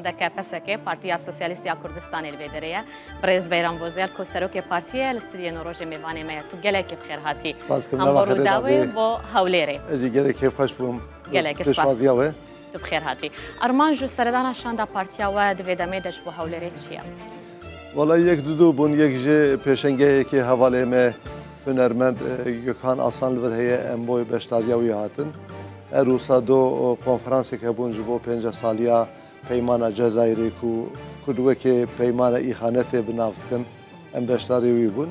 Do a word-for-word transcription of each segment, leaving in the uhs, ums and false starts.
Deke P S K, Partiya Sosyalîst ya Kurdistanê li vê derê ye. Birêz Beyran Bozyar ku serokê partiyê ye, li stûdyoyê nû rojê mêvanê me ye. Tu gelekî bi xêr hatî. Spas dikim, Hem bo nava xêrê da Rûdawê, bê. Bo Hewlêrê. Ez jî gelek kêfxweş bûm. Gelekî spas. Pêşwaziya we. Tu bi xêr hatî. Armanc û seredana şanda partiya we di vê demê de ji bo Hewlêrê çi ye? Wela yek du du bûn, yek jî pêşengehekê hevalê me hunermend, e, Gökhan Aslan li vir heye, em bo beşdariya wî hatin. Her wisa do, o, konferansek hebûn ji bo pênceh saliya Peymana Cezayirê ku Kurd weke Peymana Îxanetê bi nav dikin, em beşdarî wî bûn.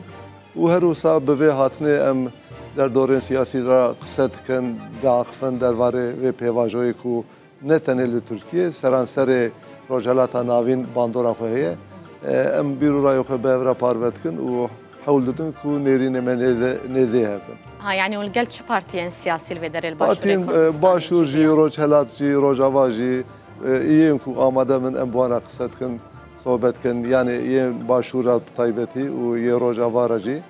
Û her wisa bi vê hatinê em derdorên siyasî re qise dikin, diaxifin derbarê vê pêvajoyê ku ne tenê li Tirkiyê, seranserê Rojhelata Navîn bandora xwe heye. E, em bîr û rayê xwe bi hev re parve dikin û hewl didin ku nêrînê me nêze-, nêzê hev bin. Ha, yanî hûn li gel çi partiyên siyasî li vê derê li Başûrê Partiyên, e, Kurdistanê Başûr jî, civîn? Rojhelat jî, Rojava jî, e, yên ku amade bin em bi wan re qise dikin, sohbet dikin. Yanî yên Başûr re bi taybetî û yê Rojava re jî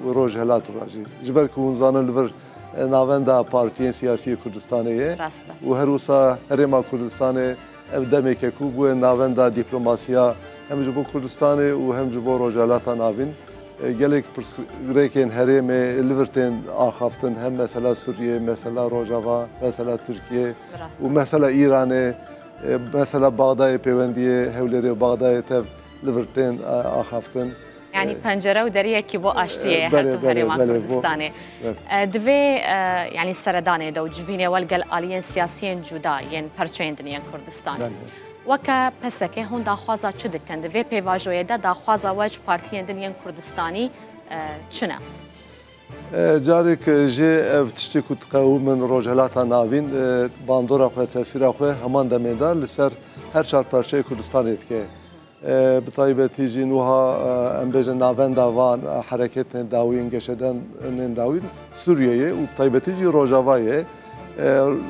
û Rojhelat re jî. Ji ber ku hûn zanin li vir, e, navenda partiyên siyasî yê Kurdistanê ye. Rast e. Û her wisa Herêma Kurdistanê ev demeke ku bûye navenda dîplomasiya hem ji bo Kurdistanê û hem ji bo Rojhelata Navîn. E, gelek pirsgirêkên herêmê li vir tên axaftin, hem mesela Sûriyê, mesela Rojava, mesela Tirkiyê Rast. Û mesela Îranê, e, mesela Baxdayê, pêwendiyê Hewlêrê û Baxdayê tev li vir tên, e, axaftin. Yanî, e, pencere û deriyekî bo aştiyê ye, e, her du herêma Kurdistanê. E, di vê, e, yanî seredanê de û civînê we li gel aliyên siyasiyên cuda yên perçeyên din yên Kurdistanê. Belê. Weke P S K hûn daxwaza çi dikin? Di vê pêvajoyê de daxwaza we ji partiyên din yên Kurdistanî, e, çi ne? E, carek jê ev tiştê ku diqewimin Rojhelata Navîn, e, bandora xwe, tesîra xwe heman demê de li ser her çar parçeyê Kurdistanê dike. E, bi taybetî jî nuha, e, em bêjin navenda van, e, hereketên dawîn, geşedanên dawîn Sûriyeyê û bi taybetî jî Rojavayê. E,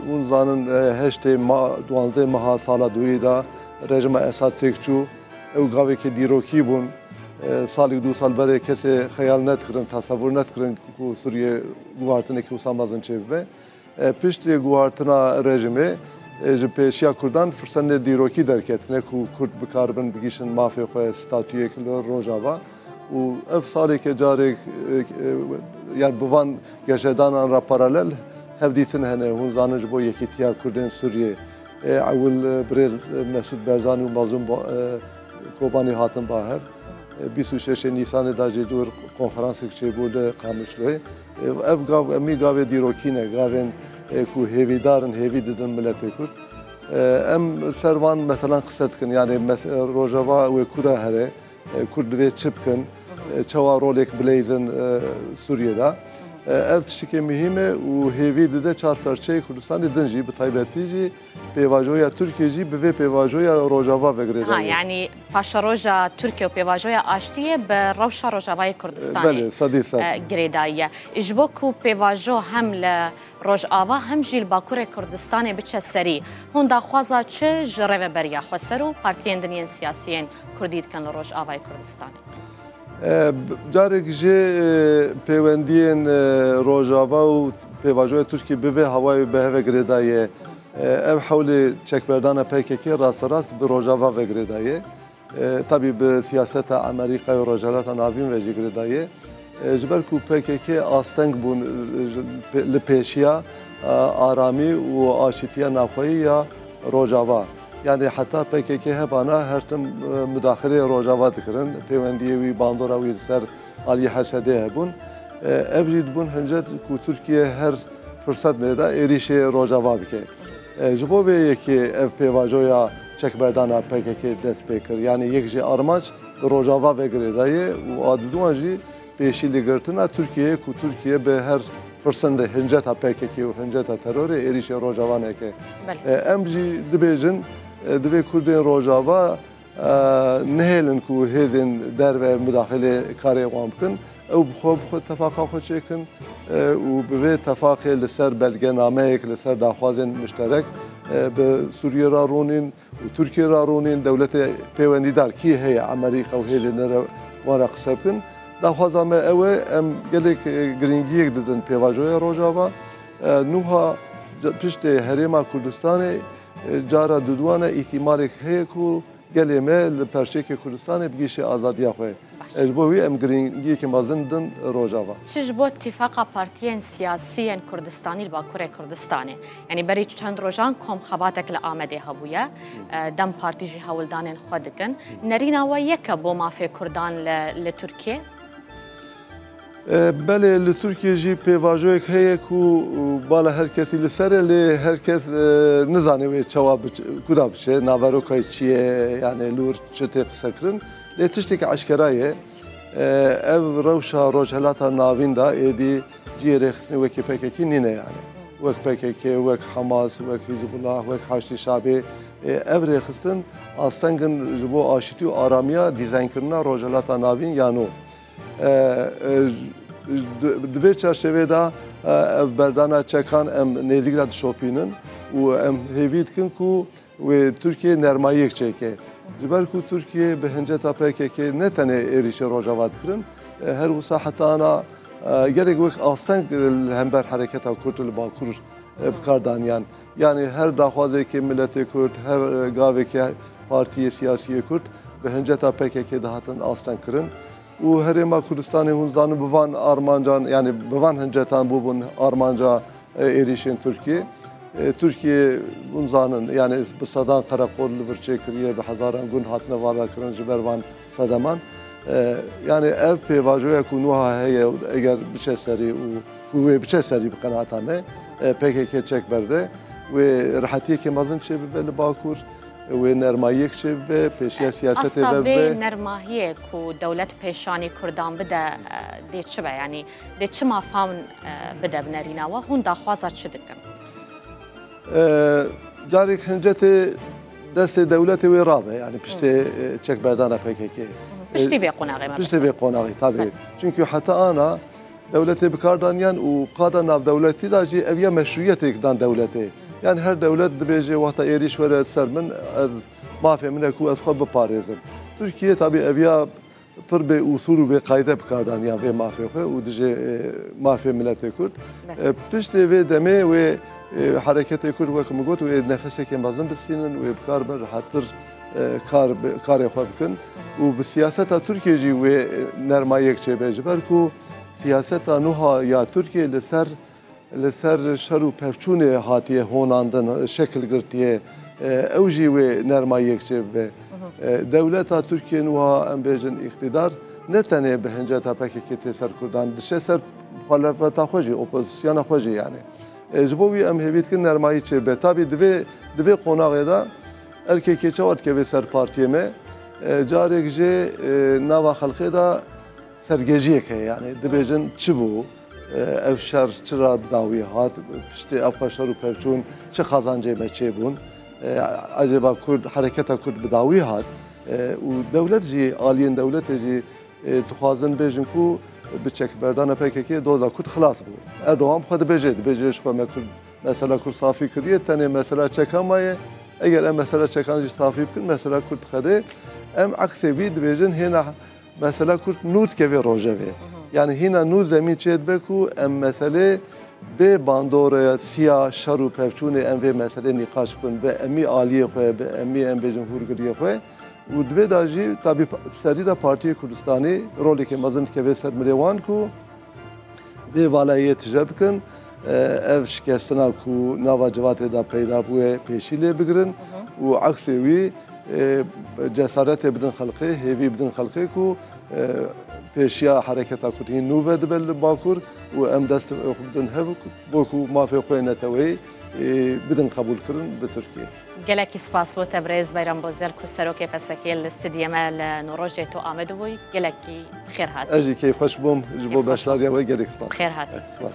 hûn zanin, e, heştê ma-, duwazdeh meha sala duyî de rejîma Esad têk çû. Ew gavekî dîrokî bûn. E, salî du sal berê kesê xeyal nedikirin, tesewur nedikirin ku Sûriye guhartinekî wisa mezin çêbibe. E, piştî guhartina rejîmê, e, ji pêşiya Kurdan firsendê dîrokî derketine ku Kurd bikaribin bigihîşin mafê xwe, statuyek li Rojava. Û ev salê ke carek, e, e, yani bi van geşedanan re paralel hevdîtin hene. Hûn zanin ji bo yekîtiya Kurdên Sûriyê, e, ewil, e, birêz, e, Mesûd Barzanî û Mazlûm Ba-, e, Kobanî hatin ba hev. E, bîst û şeşê Nîsanê de jî dûr konferansek çêbû li Qamişloyê. E, ev gav, emî gavê dîrokî ne, gavên, e, ku hêvîdar in, hêvî didin miletê Kurd. E, em ser van meselan qise dikin, yani mes-, e, Rojava wê ku de here, e, Kurd divê çi bikin, e, çawa rolek bileyzin, e, Sûriyê de. E, ev tiştekê muhîm e û hêvî dide çar perçeyê Kurdistanê din jî, bi taybetî jî pêvajoya Tirkiyê jî bi vê pêvajoya Rojava ve girêdayî. Ha, yanî paşeroja Tirkiye û pêvajoya aştiyê bi rewşa Rojavayê Kurdistanê, belê, sedî sed, e, girêdayî ye. Ji bo ku pêvajo hem li Rojava hem jî li Bakurê Kurdistanê biçe serî, hûn daxwaza çi ji Rêveberiya Xweser û partiyên din yên siyasiyên Kurdî dikin li Rojavayê Kurdistanê? E, b-, carek jê, e, pêwendiyên, e, Rojava û pêvajoya Tirkiyê bi vê hawayê bi hev ve girêdayî ye. E, ev hewlê çekberdana P K K rasterast bi Rojava ve girêdayî ye. E, tabî bi siyaseta Amerîka û Rojhelata Navîn ve jî girêdayî ye. E, ji ber ku P K K asteng bûn, e, ji, pe-, li pêşiya, e, aramî û aşîtiya navxweyî ya Rojava. Yani heta P K K hebana her tim, e, mudaxilê Rojava dikirin. Pêwendiyê wî, bandora wî li ser aliyê H S D'ê hebûn. E, ev jî dibûn hincet ku Tirkiye her firset nêda êrîşê Rojava bike. E, ji bo vê yekê ev pêvajoya çekberdana P K K dest pê kir. Yani yek jê armanc bi Rojava ve girêdayê û a diduan jî pêşî li girtina Tirkiyeyê ku Tirkiye bi her firsendê hinceta P K K û hinceta terorê êrîşê Rojava neke. Belê. E, em jî dibêjin, e, divê Kurdên Rojava, e, nehêlin ku hêzên derve mudaxilê karê wan bikin. Ew bi xwe, bi xwe tefaqa xwe çêkin, e, û bi vê tefaqê li ser belgenameyek, li ser daxwazên muşterek, e, bi Sûriyê re rûnîn, û Tirkiye re rûnîn, dewletê pêwendîdar kî heye, Amerîka û hêzên din re wan re qise bikin. Daxwaza me ew e, em gelek, e, girîngiyek didin pêvajoya Rojava. E, nuha ce-, piştê Herêma Kurdistanê Cara duduane îhtimalek heye ku gelê me li perçekê Kurdistanê bigihîşe azadiya xwe. Baş. Ji bo wî em girîngiyeke mezin didin Rojava. Çi ji bo tîfaqa partiyên siyasî yên Kurdistanî li Bakurê Kurdistanê? Yanî berî çend rojan kom xebatek li Amedê hebûye. E, dem partî jî hewldanên xwe dikin. Nerîna we yek e bo mafê Kurdan li, li Tirkiyê? E, belê, li Tirkiyê jî pêvajoyek heye ku, e, bala her kesî li ser e, lê her kes, e, nizane wê çawa biç-, kuda biçe, naveroka çi ye, yanî li wir çi tê qisekirin. Lê tiştekî eşkera ye. E, ev rewşa Rojhelata Navîn de êdî cihê rêxistinê wekî P K K nîne yanî. Wek P K K, wek Hamas, wek Hizbullah, wek Haşdî Şabê, e, ev rêxistin asteng in ji bo aşitî û aramiya dîzaynkirina Rojhelata Navîn ya nû. E, e, j-, j-, di, di vê çarçevê de, e, ev berdana çekan em nêzîk de dişopînin û em hêvî dikin ku wê Tirkiye nermayiyek çêke. Ji ber ku Tirkiye bi hinceta P K K ne tenê êrîşê Rojava dikirin, e, her wisa heta ana, e, gelek wek asteng li hember hereketa Kurd li Bakur, e, bi kar daniyan. Yanî her daxwazekê miletê Kurd, her, e, gavekê partiyê siyasiyê Kurd bi hinceta P K K dihatin asteng kirin. Û Herêma Kurdistanê hûn zanin bi van armancan, yanî bi van hincetan bûbûn armanca, e, êrîşên Tirkiyê. E, Tirkiye hûn zanin, yanî bi sedan qereqol li vir çêkiriye, bi hezaran gund hatine valakirin ji ber van sedeman. E, yanî ev pêvajoya ku nuha heye, eger biçe serî û ku wê biçe serî bi qenaeta me, e, P K K çek berde, wê rehetiyekê mezin çêbibe li Bakur, wê nermayiyek çêbibe, pêşiya siyasetê Asta vê vedibe. Nermahiyê ku dewlet pêşanî Kurdan bide, e, dê çi be? Yanî dê çima fam, e, bide bi nerîna we? Hûn daxwaza çi dikin? E, carek hincetê destê dewletê wê rabe, yanî piştê, e, çekberdana P K K. Piştî vê qonaxê me Piştê mesela. Vê qonaxê, tabii. Be. Çünkü heta ana dewletê bi kar daniyan û qada navdewletî de jî ev ya meşruiyetek dan dewletê. Yani her dewlet dibêje wexta êrîş were ser min, ez mafê min e ku ez xwe biparêzim. Tirkiye tabii ev ya pir bê usul û bê qayde bi kar daniyan vê mafê xwe û dijê, e, mafê miletê Kurd. Be. E, piştê vê demê wê, e, hereketê Kurd wek min got wê nefesekê mezin bistînin, wê bi kar bin, rehettir, e, kar bi, karê xwe bikin. Û bi siyaseta Tirkiye jî wê, e, nermayiyek çêbe ji ber ku siyaseta nuha ya Tirkiye li ser, li ser şer û pevçûnê hatiye honandin, şekil girtiye, e, ew jî wê nermayiyek çêbibe. E, dewleta Tirkiye nuha em bêjin îqtîdar ne tenê bi hinceta P K K tê ser Kurdan, dişe ser muxalefeta xwe jî, opozisyona xwe jî yani. E, ji bo wî em hêvî dikin nermayî çêbe. Tabî di vê, di vê qonaxê de erkekê çawa dikeve ser partiyê me? E, carek jê, e, nava xelkê de sergejiyek heye. Yani dibêjin çi bû? E, ev şer çira bi dawî hat? Piştê ev xwe şer û pevçûn çi qazancê me çêbûn? E, ecêba Kurd, hereketa Kurd bi dawî hat? E, û dewlet jî, aliyên dewletê jî e, dixwazin bêjin ku bi çekberdana P K K doza Kurd xilas bû. Erdogan bi xwe dibêje, dibêje ji xwe me Kurd, mesela Kurd safî kiriye, tenê mesela çekan maye. Eger em mesela çekan jî safî bikin, mesela Kurd dixede. Em eksê wî dibêjin hêna mesela Kurd nû dikeve rojevê. Yani hîna nû zemîn çê dibe ku em meselê bê bandorê siya şer û pevçûnê em vê meselê nîqaş bikin, bi emî aliyê xwe, bi emî em bêjin hûrgiliyê xwe. Û di vê de jî tabî pa-, serî de Partiyê Kurdistanî roleke mezin dikeve ser milê wan ku vê valayê tije bikin, e, ev şikestina ku nava civatê de peyda bûye pêşî lê bigirin û eksê wî, e, cesaretê bidin xelkê, hêvî bidin xelkê ku, e, pêşiya hereketa Kurd hîn nû ve dibe li Bakur û em dest xwe bidin hev bo ku mafê xwe neteweyî, e, bidin qebûlkirin bi Tirkiye. Gelekî spas bo te birêz Beyram Bozyel ku serokê P S K'ê li stûdiyê me li Norojê tu amedibûyî. Gelekî bi xêr hatî. Ez jî keyfxweş bûm ji bo Keyfxweş beşdariya we gelek spas. Bi xêr hatî. Spas.